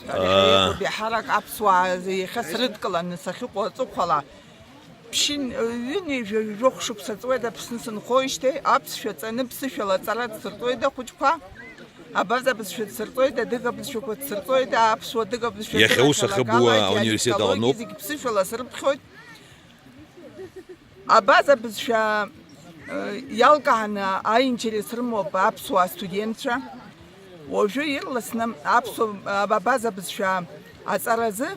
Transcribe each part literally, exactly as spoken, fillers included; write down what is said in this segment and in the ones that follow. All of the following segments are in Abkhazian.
Ари ҳаиқәуп, еиҳарак аԥсуаа иахьа срыдкыланы сахьыҟоу аҵыхәала, ԥшьынҩажәи жәохә шықәса ҵуеит Аԥсны сынхоижьҭеи, аԥсшәа ҵаны ԥсышәала аҵара дсырҵоит ахәыҷқәа, абаза бызшәа дсырҵоит, адыга бызшәақәа дсырҵоит, аԥсуа-адыга бызшәа Иахьа ус ахыбуа диалектологиа, университет аҟноуп. Зегь ԥсышәала срыԥхьоит. Абаза бызшәа, э, иалкааны аинтерес рымоуп аԥсуаа студентцәа. Уажәы ирласны аԥсуа, абаза бызшәа аҵаразы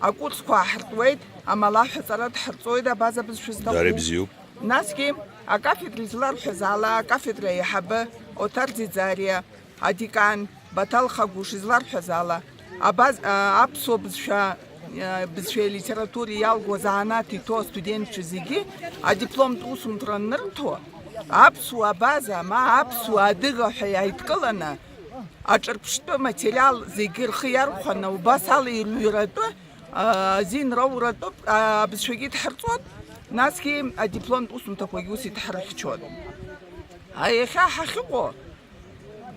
акурсқәа ааҳартуеит, амалаҳәа аҵара дҳарҵоит абаза бызшәа зҭаху. Дара ибзиоуп. Насгьы акафедра изларҳәаз ала, акафедра аиҳабы Оҭар Ӡиӡариа, адекан Баҭал Хагәыш изларҳәаз ала, абаз-, а, аԥсуа бызшәа, а, бызшәеи алитературеи иалгоз заанаҭ иҭоу астудентцәа зегьы адипломтә усумҭра анырҭо, аԥсуа абаза, ма аԥсуа адыга ҳәа иааидкыланы, аҿырԥштәы материал зегьы рхы иархәаны, убас ала ирҩратәы, а, азин роуратәы, а, абызшәагьы дҳарҵоит, насгьы адипломтә усумҭақәагьы ус иҭҳарыхьчоит. А, иахьа ҳахьыҟоу,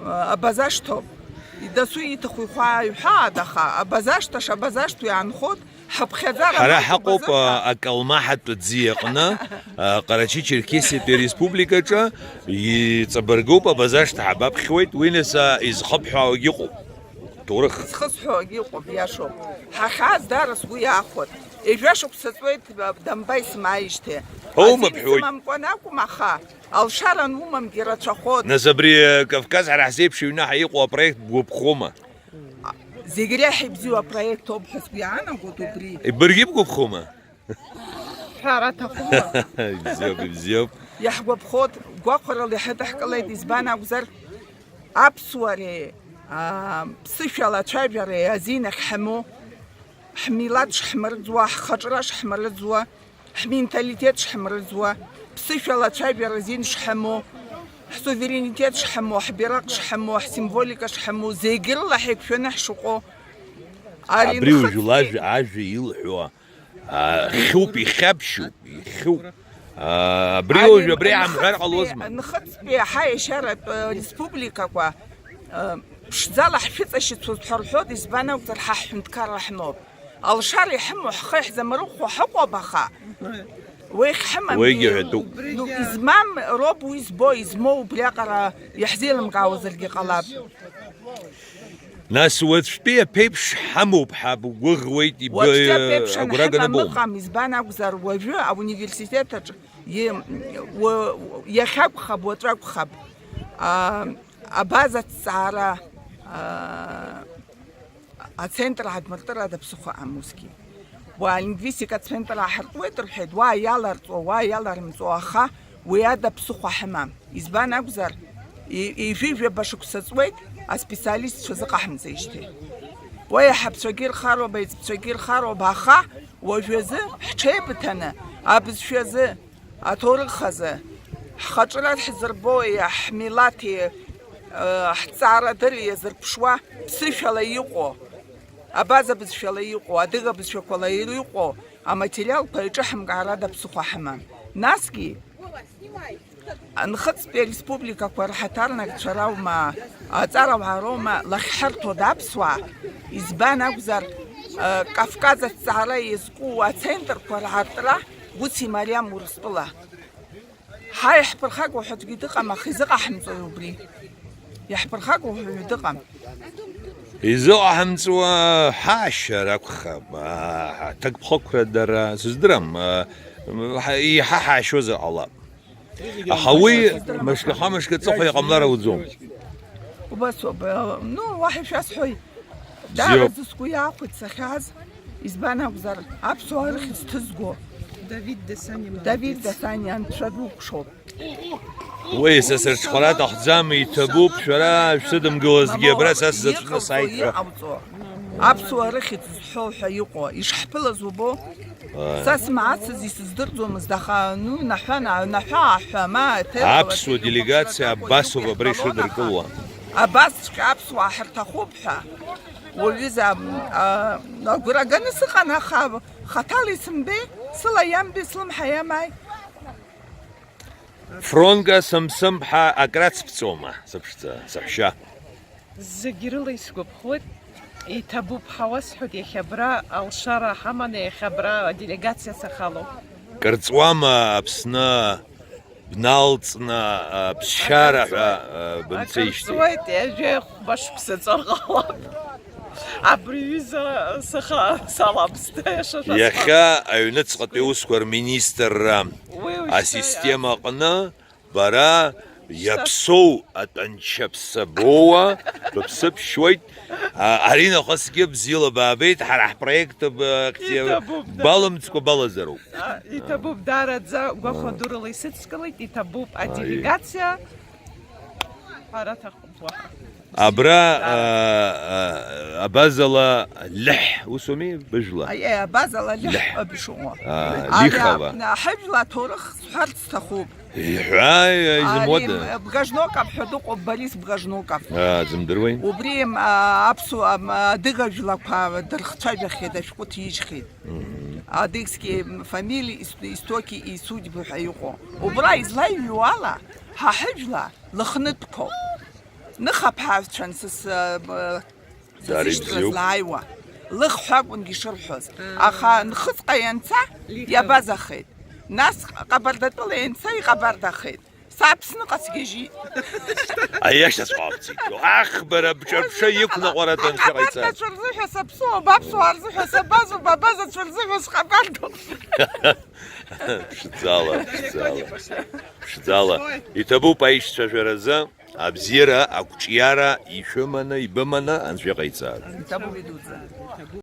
а, абазашҭоуп. Дасу ииҭаху ихәаа иҳәаат, аха абазашҭаша абазашҭу иаанхоит, ҳаԥхьаӡара Ҳара амамкәа ҳаҟоуп, абазашҭа. а, акалмаҳатә ӡиаҟны, а, Ҟарачы-Черкесиатәи ареспубликаҿы иҵабыргуп, абазашҭа ҳабаԥхьуеит, уи нас, а, изхыбҳәаауагь ыҟоуп. Ҭоурых. Зхысҳәоугь ыҟоуп, иашоуп. Ҳахьааз даара сгәы иахәоит. Ҩажәа шықәса ҵуеит, а, Дамба исымааижьҭеи. Ҳаума Азин бҳәоит. Сымамкәан акәым, аха Алшара анумамгьы рацәахоит. Нас абри, э, Кавказ ҳара ҳзеиԥш ҩнаҳа иҟоу апроект бгәаԥхома? Зегь реиҳа ибзиоу апроект ауп ҳәа сгәы иаанагоит убри. Баргьы бгәаԥхома? Ҳәара аҭахума? Ибзиоуп, ибзиоуп. Иаҳгәаԥхоит, гәахәарала иҳадаҳкылеит, избан акәзар, аԥсуареи, аа, ԥсышәала ацәажәареи азин ахьҳамоу, ҳмилаҭ шҳмырӡуа, ҳхаҿра шҳмырӡуа, ҳменталитет шҳмырӡуа, ԥсышәала ацәажәара азин шҳамоу, ҳсуверенитет шҳамоу, ҳбираҟ шҳамоу, ҳсимволика шҳамоу, зегь рыла ҳаиқәшәаны ҳшыҟоу. Ари Абри нхыҵ- уажәы лажәа, ажәа илҳәо, а, хьуп, ихьаԥшьуп, ихьуп. А, абри Ари уажәы абри ҳамҳәар нхыҵтәи, ҟалозма? Нхыҵтәи ҳаиашьаратә, э, республикақәа, э, ԥшӡала ҳшәыҵашьыцуеит ҳәа рҳәоит, избан акәзар, ҳа ҳҳәынҭқарра ҳмоуп. Алшара иҳамоу ҳхы иаҳзамарыхәо ҳаҟоуп, аха уи иахьҳамамгьы Уигьы ҳәатәуп. Ну, измам роуп уи збо, измоу убриаҟара иаҳзеилымкаауазаргьы ҟалап. Нас уаҵәтәи аԥеиԥш ҳамоуп ҳәа бгәыӷуеит, иб-, Уаҵәтәи аԥеиԥш агәра анҳамам ганы боума? Ыҟам, избан акәзар, уажәы ауниверситет аҿы и-, уа-, иахьакәхап, уаҵәы акәхап, а, абаза аҭҵаара, а, ацентр аадмыртыр ада ԥсыхәа амусгьы. Уа алингвистика ацентр ааҳартуеит рҳәеит, уа иаларҵо, уа иаларымҵо, аха уи ада ԥсыхәа ҳамам. Избан акәзар, и-, ижәижәаба шықәса ҵуеит аспециалистцәа зыҟаҳамҵеижьҭеи. Уа иаҳабцәагьы ирхароуп, аиҵбцәагьы ирхароуп, аха уажәазы ҳҽеибыҭаны абызшәазы, аҭоурых азы, ҳхаҿра ҳзырбои, ҳмилаҭи, э, ҳҵаарадырреи иазырԥшуа, ԥсышәала иҟоу, абаза бызшәала иҟоу, адыга бызшәақәала иҟоу аматериалқәа иҿаҳамкаарада ԥсыхәа ҳамам. Насгьы, анхыҵтәи ареспубликақәа рҳаҭарнакцәа раума, аҵарауаа роума лахьҳарҭода аԥсуаа, избан акәзар, э, Кавказ аҭҵаара иазку ацентрқәа рҳартра Гәыци Мариам Урыстәыла. Ҳа иаҳԥырхагоу ҳәа аӡәгьы дыҟам, аха изыҟаҳамҵои убри? Иаҳԥырхагоу ҳәа дыҟам. Изыҟаҳамҵуа ҳаашьар акәхап, аа, аҭакԥхықәра дара, сыздырам, аа, ҳа-, иҳа ҳаашьозар ҟалап. Аха уи мышкаха-мышкы ҵыхәа иҟамлар ауӡом. Убасоуп, ну, уаҳа ишәасҳәои? Бзиоуп. Даараӡа сгәы иаахәеит сахьааз, избан акәзар, аԥсуаа рыхьӡ ҭызго Давид Дасаниа Давид Дасаниа анцәа дукәшоуп. Уи са сырҽхәара аҭахӡам, иҭабуп, шәара шәсыдымгылазгьы абра са сзаҵәны сааит ҳәа. Иҟауҵо, аԥсуаа рыхьӡ зҳәо ҳәа иҟоу, ишҳԥылаз убо? Са смаацыз исыздырӡомызт, аха, ну, наҳәа, на-, наҳәа-ааҳәа, ма, аҭел Аԥсуа делегациа абасоуп абра ишыдыркылуа. Абасҵәҟьа аԥсуаа ҳарҭахуп ҳәа. Уаҩыза, а, агәра ганы сыҟан, аха хаҭала исымбеи, сыла иамби, слымҳа иамааи. Фронга сымсымҳа акрацԥҵәома, сыԥшӡа, саҳәшьа? Зегь рыла исгәаԥхоит. Иҭабуп ҳәа уасҳәоит, иахьа абра алшара ҳаманы, иахьа абра аделегациа сахалоуп. Кыр ҵуама Аԥсны бналҵны, а, ԥсшьара ҳәа, а, бымцеижьҭеи? Акыр ҵуеит, ҩажәи хәба шықәса ҵуар ҟалап. Абри ҩыза саха-, саламст, иашаҵәҟьа. Иахьа аҩныҵҟатәи аусқәа рминистрра асистема аҟны бара иаԥсоу атәанча ԥсабоуа быԥсыԥшьуеит. А, аринахысгьы бзиала баабеит, ҳара ҳпроект б-, акциа балымҵкәа балазароуп. А, иҭабуп, даараӡа гәахәа дурала исыдскылеит, иҭабуп, аделегациа. Ҳәара аҭахуп уаҳа. Абра, а, а, абазала леҳ, усоми, быжәла? Аиеи, абазала леҳ. Леҳ. Ҳәа бшыҟоу. А, ара, лихава. А, ҳажәла аҭоурых сҳәарц сҭахуп. Иҳәа, изымуада? Ари, Бгажноков ҳәа дыҟоуп, Борис Бгажноков. А, зымдыруеи? Убри, а, аԥсуа, а, адыга жәлақәа дырхцәажәахьеит, ашәҟәы ҭижьхьеит. Мгм. Адыгские фамилии, ис-, истоки и судьбы ҳәа иҟоу. Убра излаҩу ала, ҳа ҳажәла лыхнытәқәоуп. Ныха ԥҳаҩцәан сыс-, а, б-, Дара сызышьҭра ибзиоуп. Злааиуа. Лыхҳәа акәынгьы ишырҳәоз. Аха нхыҵҟа ианца, лихын. Иабазахеит. Нас Ҟабардатәыла ианца иҟабардахеит. Саԥсныҟа сгьежьит. Аиашаҵәҟьа акәӡит. Ах, бара, бҿырԥшы иқәнаҟәара даншәаҟаиҵаз. Абарҭацәа рзыҳәа саԥсуоуп, аԥсуаа рзыҳәа сабазоуп, абазацәа рзыҳәа сҟабардоуп. Ԥшӡала, ԥшӡала. Ԥшӡала. Иҭабуп аишьцәажәаразы абзиара, ақәҿиара ишәыманы, ибыманы Анцәа иҟаиҵааит. Иҭабуп идуӡӡа.